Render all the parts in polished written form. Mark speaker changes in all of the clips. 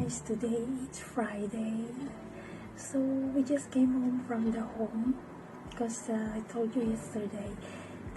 Speaker 1: guys, today it's Friday, so we just came home from the home because I told you yesterday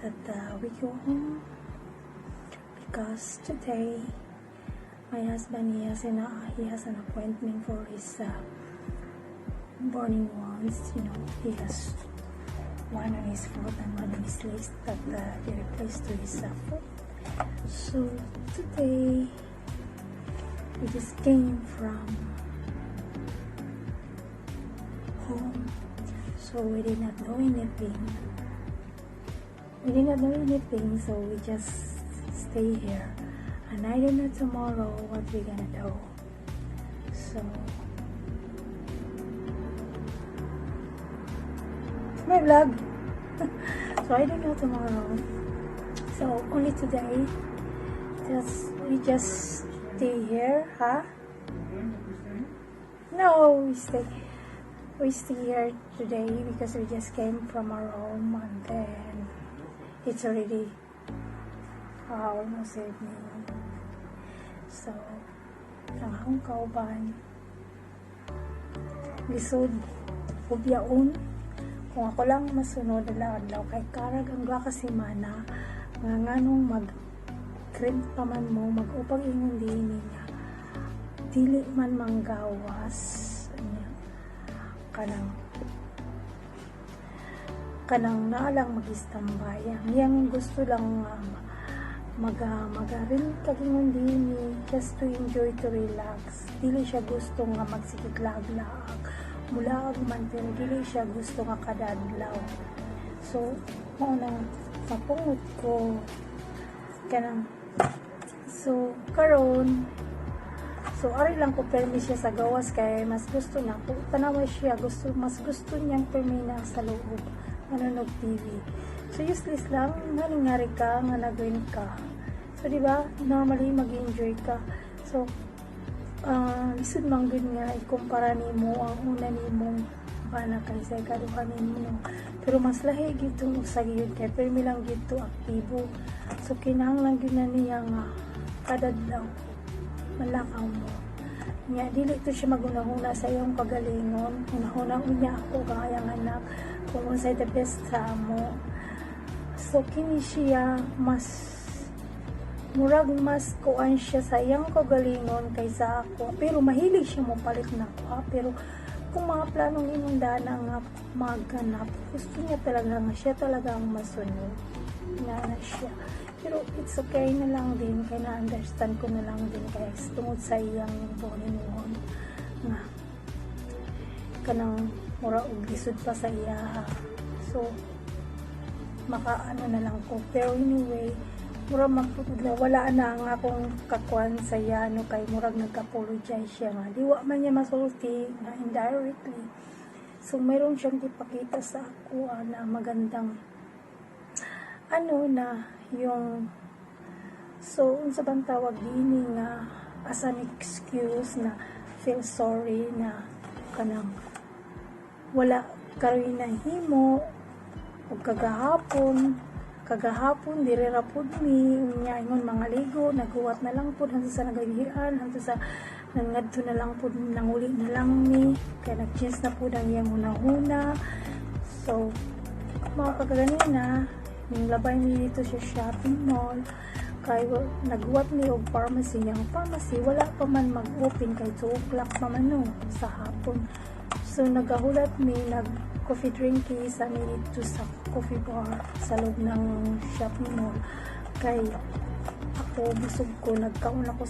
Speaker 1: that we go home because today my husband he has an appointment for his morning ones. You know, he has one on his foot and one on his legs that they replaced to his foot. So today we just came from home, so we did not know anything. So we just stay here, and I don't know tomorrow what we're gonna do. So it's my vlog. So I don't know tomorrow. So only today, we just stay here, huh? No, we stay here today because we just came from our home, and then it's already almost evening. So ang akong kauban lisod ug yaon. Kung ako lang masunod adlaw kay karag ang duha ka semana nga nganong mag-cream pa man mo, mag-upag ingon din niya dili man manggawas kanang naalang mag-istambay yang gusto lang magarin kagingon din just to enjoy, to relax. Dili siya gusto nga magsikiglag-lag mula man, pero dili siya gusto nga kadadlaw. So mao nang sapungod ko kanang so karon. So ari lang ko permi siya sa gawas kay mas gusto na ko tanawa siya, mas gusto niyang permi na sa loob manonog TV. So useless lang nangyari ka nga nagwin ka. So di ba normally mag-enjoy ka. So lisod man gud nga ikumpara nimo ang una nimong bana kaysa ikaduha nimo, pero mas lahi gyud tong usa gyud kay permi lang gyud to aktibo. So kinahanglan gyud na niya nga kada adlaw malakaw mo nya dili to siya magunahuna sa iyong kagalingon. Unahuna unya ako kayang anak kung unsay the best sa amo. So kini siya mas kuan siya sa iyang kagalingon kaysa ako, pero mahilig siya mo palit na ako. Pero kung mga planong inundana nga maganap, gusto niya talaga nga siya talaga ang masunod na siya. Pero it's okay na lang din, kaya na-understand ko na lang din kaya tungod sa iyang boningon nga kanang mura og lisod pa sa iya. So makaano na lang ko, pero anyway mura wala na ang akong kakuan sa yano kay murag nag-apologize siya nga diwa man niya masulti na indirectly. So mayroon siyang ipakita sa ako na magandang na yung so unsa bang tawag din nga as an excuse na feel sorry na kanang wala karoy na himo o kagahapon dire ra pud mi unya ingon mga ligo naguwat na lang pud hanto sa nagagihan, hanto sa nangadto na lang pud nanguli na lang mi kay nag-change na pud ang iyang hunahuna. So mga kagaganina yung labay mi dito sa shopping mall kay naguwat mi og pharmacy. Yung pharmacy wala pa man mag-open kay 2 o'clock pa man no sa hapon. So nagahulat mi coffee drinking sa mi dito sa coffee bar sa loob ng shopping mall kay ako busog ko. Nagkaon ako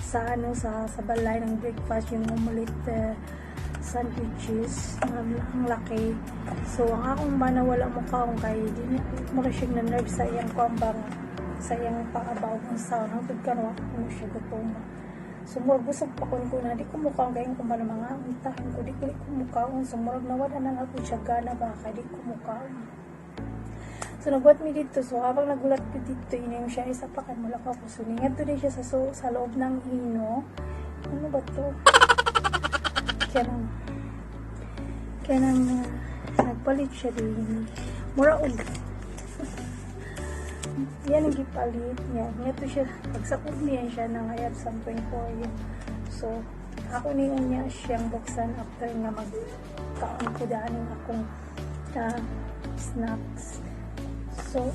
Speaker 1: sa balay ng breakfast, yung omelette sandwiches ang laki. So ang akong bana wala mo kaong kay di mo siya na nerve sa iyang kuambang sa iyang paabaw ng sound hangtod kanwa mo siya gutom. So murag busog pa ko na di ko mukaon kay kung bala mga untahan ko di ko mukaon. So murag nawala na ako siya gana ba kay di ko mukaon. So nagbuhat mi dito. So habang nagulat ko dito ini siya isa pa kan mula ko. So ningat to din siya sa loob ng ino. Ano ba to? Kanang nagpalit siya din. Mura og yan ang gipalit niya. Ito siya, pagsakog niya siya ng ayat 24 yun. So, ako niyon niya siyang buksan after nga magkaon ko daanin akong snacks. So,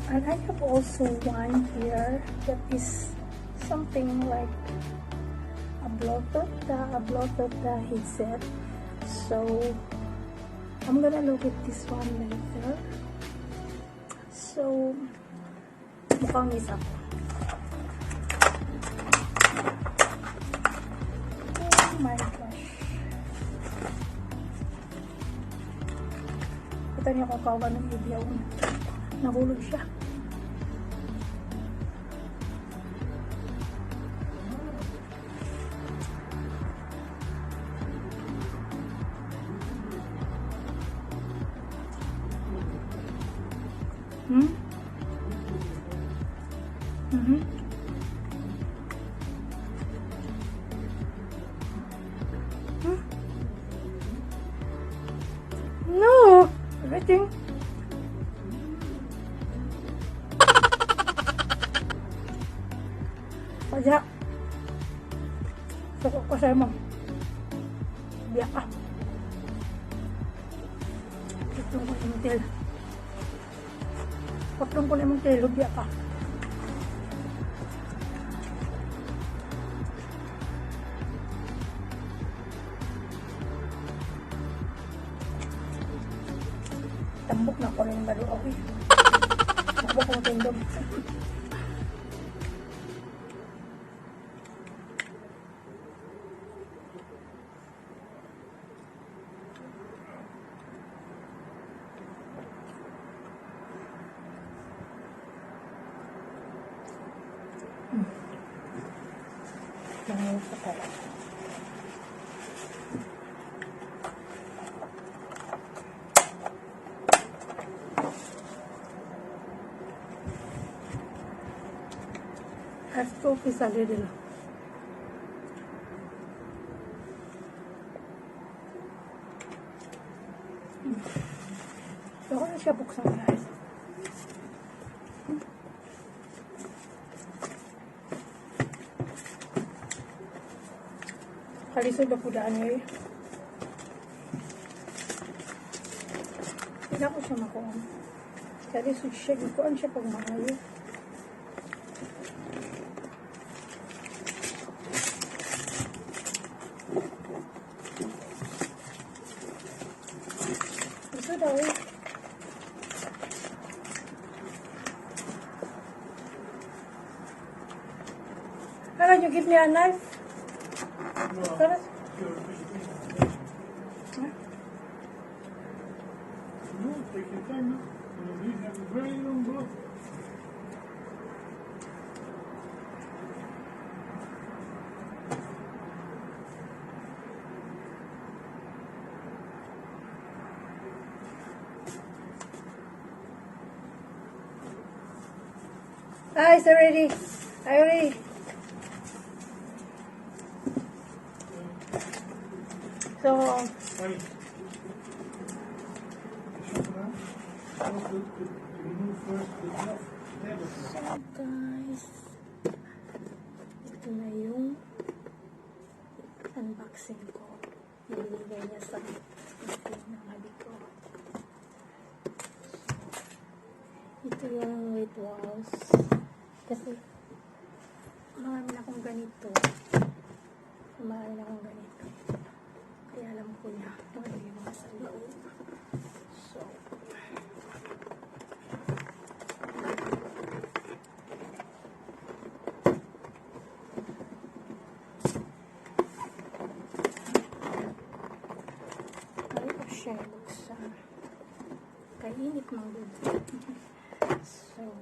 Speaker 1: and I have also one here that is something like a Bluetooth headset. So, I'm gonna look at this one later. So, mukhang isa ko. Oh my gosh. Kita niyo kung kawan ng ibyaw. Nahulog siya. No! Everything. Pajak. Sukok ko sa'yo mo. Biyak ka. Patlong ko na yung tail. Patlong ko na yung tail. Biyak ka. Tambok na ko rin baru ako eh. Tambok ko tindog. Nangayon pa tayo. Let's focus a little. So, ako na siya buksan guys. Kalisod na po daan ngayon. Hindi ako siya makuha. Kalisod siya. Gikuan siya pag makayo. Ito daw eh. Can you give me a knife? No. Huh?
Speaker 2: No, take your time. You have a very long block.
Speaker 1: It's already. I already. So, guys, ito na yung unboxing ko. Nilagay niya sa ng hubby ko. Ito yung weight walls. Kasi, marami na akong ganito. Marami na akong ganito. Kaya alam ko na ito ay yung mga sa loob. So, ay ko siya buksan. Kainit mga good. So,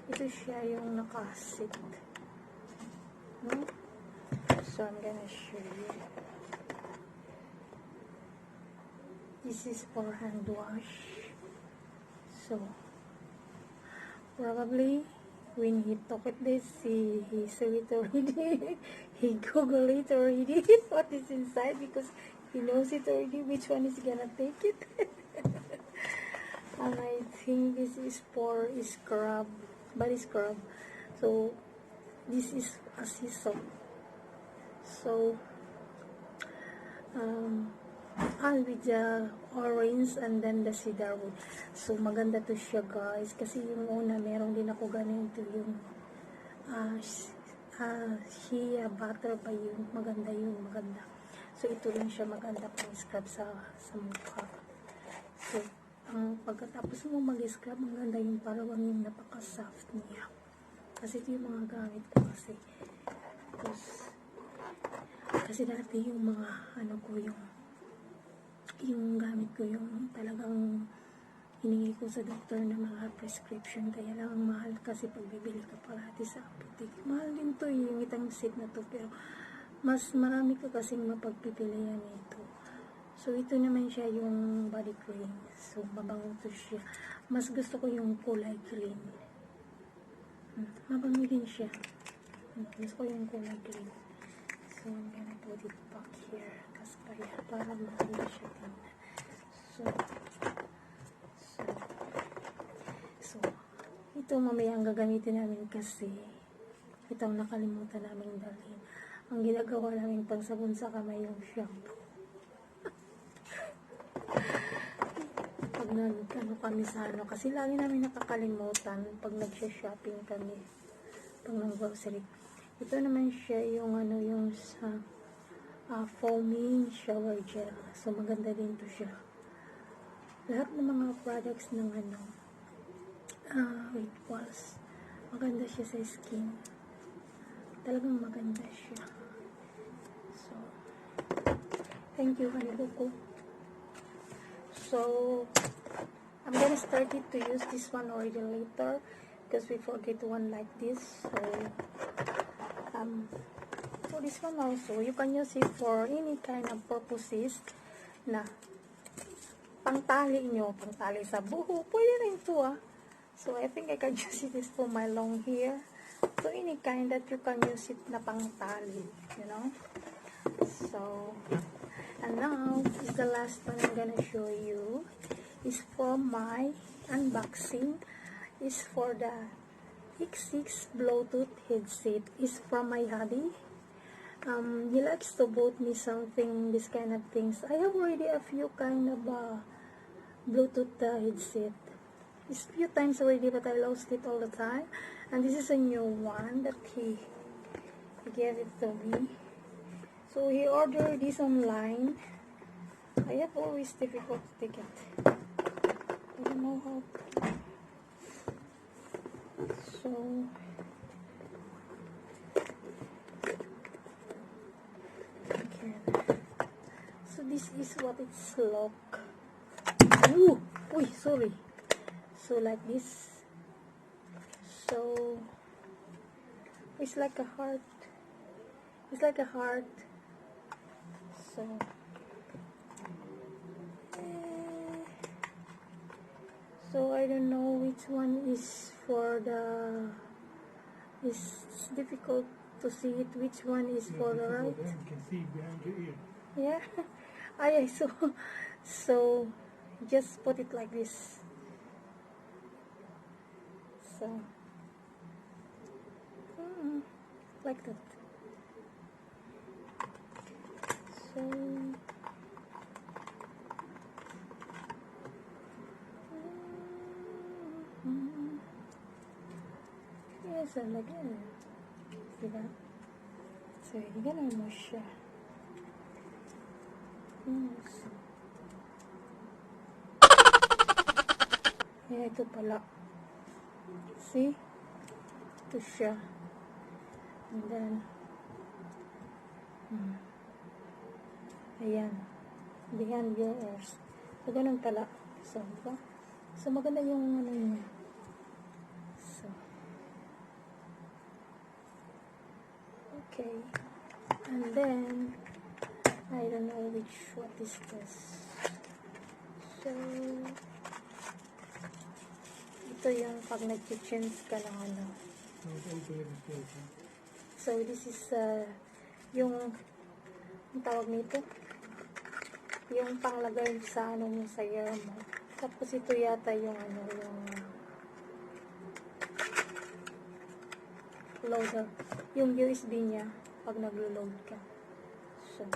Speaker 1: ito siya yung nakasit. No? So, I'm gonna show you. This is for hand wash. So, probably when he took it this, he saw it already. He Googled it already. What is inside, because he knows it already. Which one is gonna take it? And I think this is for scrub, body scrub. So, this is a sea soap. So, and with the orange and then the cedar wood. So, maganda to siya, guys. Kasi yung una, meron din ako ganito yung shea butter ba yun? Maganda yun, maganda. So, ito rin siya maganda pang scrub sa mukha. So, pagkatapos mo mag-scrub, maganda yung parang yung napaka-soft niya. Kasi ito yung mga gamit ko kasi. Kasi dati yung mga yung gamit ko yung talagang hiningi ko sa doktor na mga prescription, kaya lang ang mahal kasi pag bibili ka parati sa apotek. Mahal din to yung itang set na to, pero mas marami ka kasing mapagpipilian nito. So ito naman siya yung body cream. So mabango to siya. Mas gusto ko yung kulay green. Mabango din siya. Gusto ko yung kulay green. So I'm gonna put it back here kasi para maganda siya din. So ito mamaya ang gagamitin namin kasi ito ang nakalimutan namin dalhin. Ang ginagawa namin pangsabon sa kamay yung shampoo. Pag kami sa kasi lagi namin nakakalimutan pag nagsha-shopping kami, pag nang-grocery. Ito naman siya yung yung sa foaming shower gel. So maganda din to siya. Lahat ng mga products ng weight loss, maganda siya sa skin. Talagang maganda siya. So, thank you, Hanibuko. So, I'm gonna start it to use this one already later because we forget one like this. So this one also, you can use it for any kind of purposes na pangtali nyo, pangtali sa buho, pwede rin ito So I think I can use it for my long hair. So any kind that you can use it na pangtali, you know. So, and now is the last one I'm gonna show you. Is for my unboxing. Is for the X6 Bluetooth headset. Is from my hubby. He likes to bought me something, this kind of things. I have already a few kind of Bluetooth headset. It's few times already, but I lost it all the time. And this is a new one that he gave it to me. So he ordered this online. I have always difficult to take it. I don't know how to. So okay. So this is what it's like. Ooh, sorry. So like this. So it's like a heart. It's like a heart. So I don't know which one is for the. It's difficult to see it. Which one is for the right?
Speaker 2: You can see behind your ear.
Speaker 1: Yeah. So just put it like this. So like that. So yes, I like it. See that? So ganun mo siya. Yes. Yeah, ito pala. See? Ito siya. And then ayan. Behind your ears. So, ganun pala. So, diba? So, maganda yung niya. So, okay. And then, I don't know what is this. So, ito yung pag nag-change ka ng So, this is yung tawag nito, yung panglagay sa mo sa ear mo. Tapos ito yata yung yung loader, yung USB niya pag naglo-load ka. So,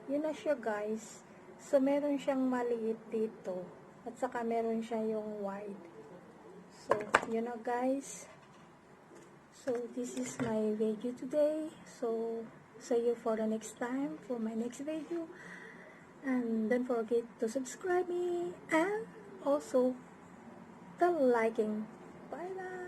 Speaker 1: yun na siya guys. So, meron siyang maliit dito. At saka meron siya yung wide. So, yun na guys. So, this is my video today. So, see you for the next time for my next video. And don't forget to subscribe me. And also, the liking. Bye bye.